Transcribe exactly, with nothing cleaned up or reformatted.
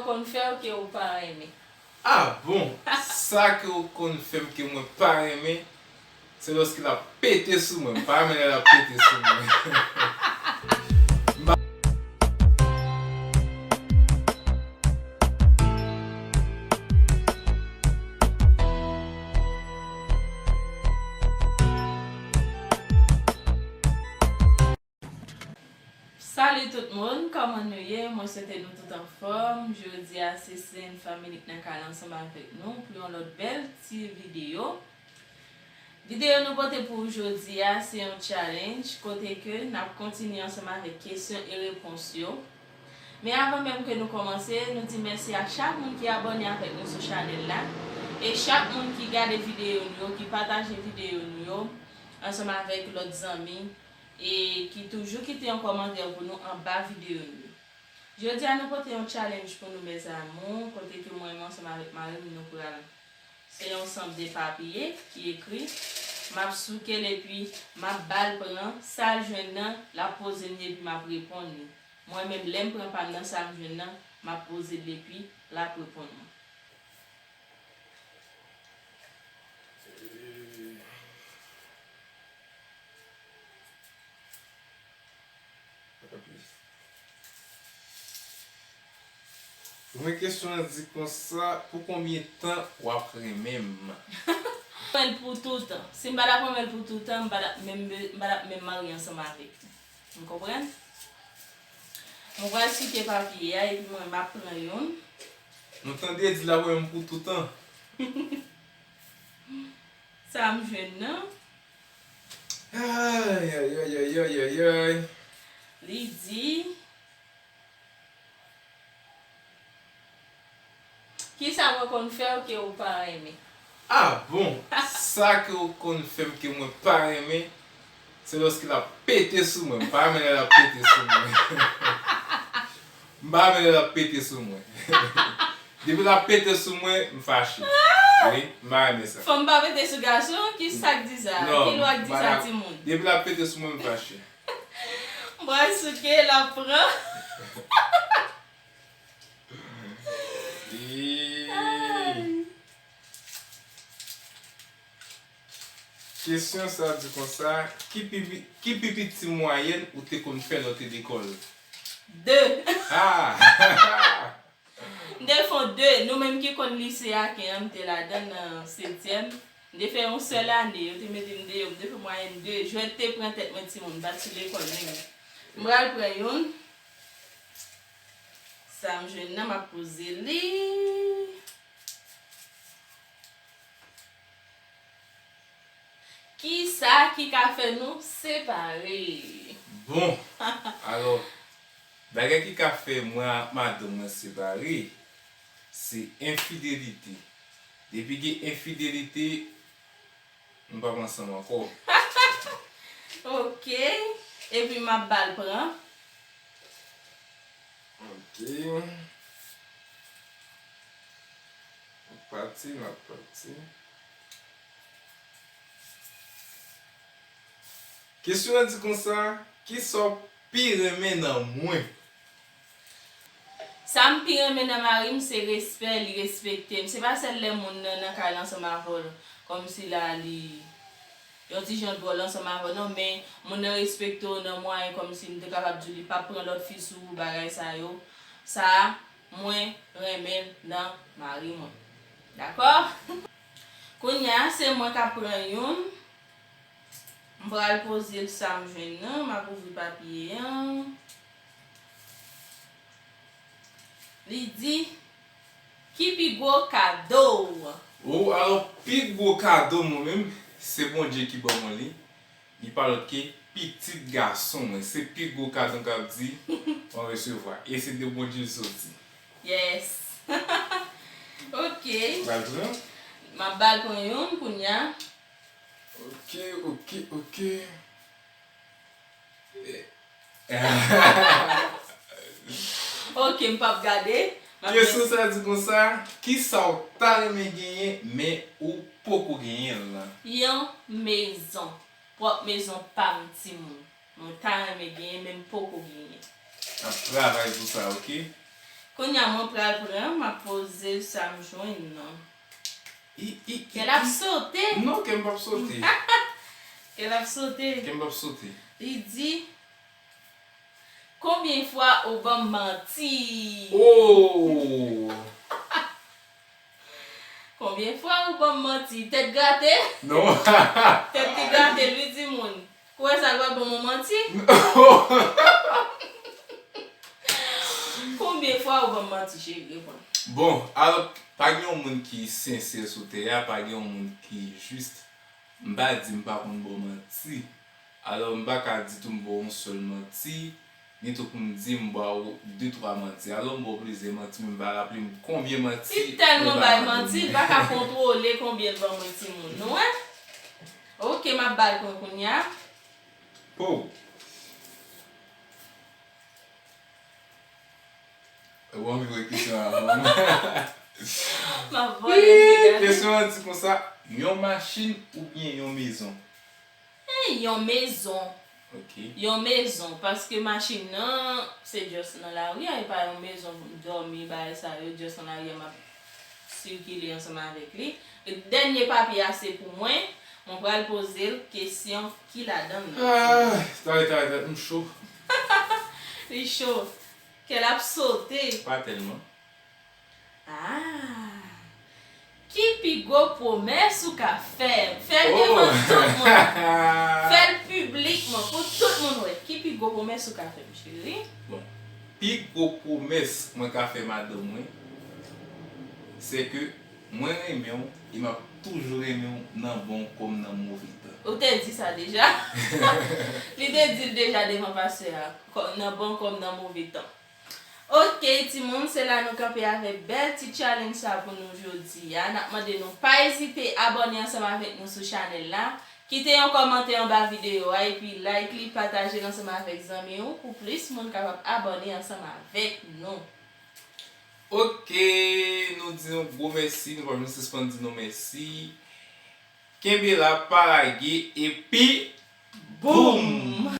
Konn fè w ke ou pa renmen. Ah bon? Sa ke w konn fè m ke mwen pa renmen, se lòske l ap pete sou mwen. M pa renmen lè l ap pete sou mwen. M pa Salut tout moun, kòman nou ye? Mwen swete nou tout anfòm. Jodi a se Sen Faminik nan kay la ansanm avèk nou pou yon lòt bèl ti videyo. Videyo nou pote pou ou jodi a se yon challenge kote ke n ap kontinye ansanm avèk kesyon e repons yo. Men avan menm ke nou kòmanse, nou di mèsi a chak moun ki abòne avèk nou sou chanèl la e chak moun ki gade videyo nou yo, ki pataje videyo nou yo ansanm avèk lòt zanmi e ki toujou kite yon kòmantè pou nou anba videyo nou yo. Jodi a nou pote yon challenge pou nou mes amours, kote ke mwen menm ansanm avèk mari m nou pral, se yon sanble papiye ki ekri, m ap souke l epi m ap ba l pran, sa l jwenn nan l ap poze m li epi m ap reponn li. Mwen menm lè m pran pa m nan sa m jwenn nan, m ap poze l epi l ap reponn mwen. Premye kesyon an di konsa, pou konbyen tan w ap renmen m? Renmen l pou toutan. Si m pa t ap renmen l pou toutan, m pa t ap menm, m pa t ap menm marye ansanm avèk li. Ou konprann? Mwen pral souke papye a epi mwen m ap pran youn. Nou tande di l ap renmen m pou toutan. Sa m jwenn nan. Ay, ay, ay, ay, ay, ay, ay. Li di, kisa mwen konn fè w ke ou pa renmen? Ah bon? Sa ke w konn fè m ke mwen pa renmen, se lòske l ap pete sou mwen. M pa renmen lè l ap pete sou mwen. M pa renmen lè l ap pete sou mwen. Depi l ap pete sou mwen, m fache. Wi, m pa renmen sa. Fanm pa pete sou gason, ki sa k di sa? Non, ki lwa k di sa, timoun? Depi l ap pete sou mwen, m fache. M pral souke, l ap pran. Eee. Ay. Kesyon sa di konsa, ki pi, ki pi piti mwayèn ou te konn fè lè w te lekòl? De. Ah! M te fè de, nou menm ki konn lise Aken an, m te ladan l nan setyèm. M te fè yon sèl ane, yo te mete m deyò, m te fè mwayèn de. Jwèt te pran tèt mwen timoun, m pa t sou lekòl menm. M pral pran youn. Sa m jwenn nan, m ap poze li. Kisa ki ka fè nou separe? Bon, alò, bagay ki ka fè mwen ak madanm mwen separe, se enfidelite. Depi gen enfidelite, nou p ap ansanm ankò. Ok. Epi m ap ba l pran. Ok. M ap pati, m ap pati. Kesyon an di konsa, kisa w pi renmen nan mwen? Sa m pi renmen nan mari m, se respè, li respekte m. Se pa sèl lè moun nan nan kay la ansanm avè w, kòmsi la li yon ti jan dwòl ansanm avè w, non, men moun nan respekte w nan mwayen kòmsi m te kapab di w li p ap pran lòt fi sou ou, bagay sa yo. Sa a, mwen renmen l nan mari mwen. Dakò? Kounye a, se mwen k ap pran youn. M pral poze l sa m jwenn nan, m ap ouvri papye an. Li di, ki pi gwo kado w? O, alò, pi gwo kado mwen menm, se Bondye ki ban mwen li. Li pa lòt ke pitit gason mwen. Se pi gwo kado m kab di mwen resevwa. E se de Bondye l soti. Yes. Ok. Pral pran? M ap ba l pran youn kounye a. Ok, ok, ok. Ok, m p ap gade. M ap Kesyon sa di konsa, kisa w ta renmen genyen, men ou poko genyen l? Yon mezon. Pwòp mezon pa m, timoun. Mwen ta renmen genyen, men m poko genyen. N ap travay pou sa, ok? Kounye a mwen pral pran, m ap poze l sa m jwenn nan. Kè l ap sote. Non, kè m p ap sote. Kè l ap sote. Kè m p ap sote. Li di, konbyen fwa ou ban m manti? Oh! Konbyen fwa ou ban m manti? Tèt grate? Non. Tèt te grate, li di moun. Ou wè sa l pral ban mwen manti? Konbyen fwa ou ban m manti, cheri? Reponn. Bon, alò, pa gen yon moun ki sensè sou tè a, pa gen yon moun ki jis. M pa di m pa konn ba w manti. Alò, m pa ka di tou m ba w yon sèl manti, ni tou pou m di m ba w de twa manti. Alò, m ba w plizyè manti, men m pa raple m konbyen manti. Li tèlman bay manti, li pa ka kontwole konbyen l ban mwen timoun. Nou wè? Ok, m ap ba l pran kounye a. Po. Ou anvi wè kesyon an avan m? M ap vòlè, m te gade. Kesyon an di konsa, yon machin oubyen yon mezon? Eh, yon mezon. Ok. Yon mezon, paske machin nan, se just nan lari a, e pa yon mezon pou m dòmi, bagay sa yo, just nan lari a, m ap sikile ansanm avèk li. E dènye papye a se pou mwen, mwen pral poze l kesyon ki ladan l nan. Ah, tèt, tèt, tèt, m cho. Li cho. Kè l ap sote. Pa tèlman. Ah! Ki pi gwo pwomès ou ka fè? Fè l devan tout moun. Fè l piblikman, pou tout moun wè. Ki pi gwo pwomès ou ka fè m, cheri? Bon, pi gwo pwomès mwen ka fè madanm mwen, se ke mwen renmen w e m ap toujou renmen w nan bon kòm nan move tan. Ou te di sa deja. Li te di l deja devan pastè a, kò-, nan bon kòm nan move tan. Ok, timoun, se la nou kanpe avèk bèl ti challenge sa pou nou jodi a. N ap mande nou pa ezite abòne ansanm avèk nou sou chanèl la. Kite yon kòmantè anba videyo a, epi like li, pataje l ansanm avèk zanmi w pou plis moun kapab abòne ansanm avèk nou. Ok, nou di yon gwo mèsi, nou pa janm sispann di nou mèsi. Kenbe la, pa lage, epi boom!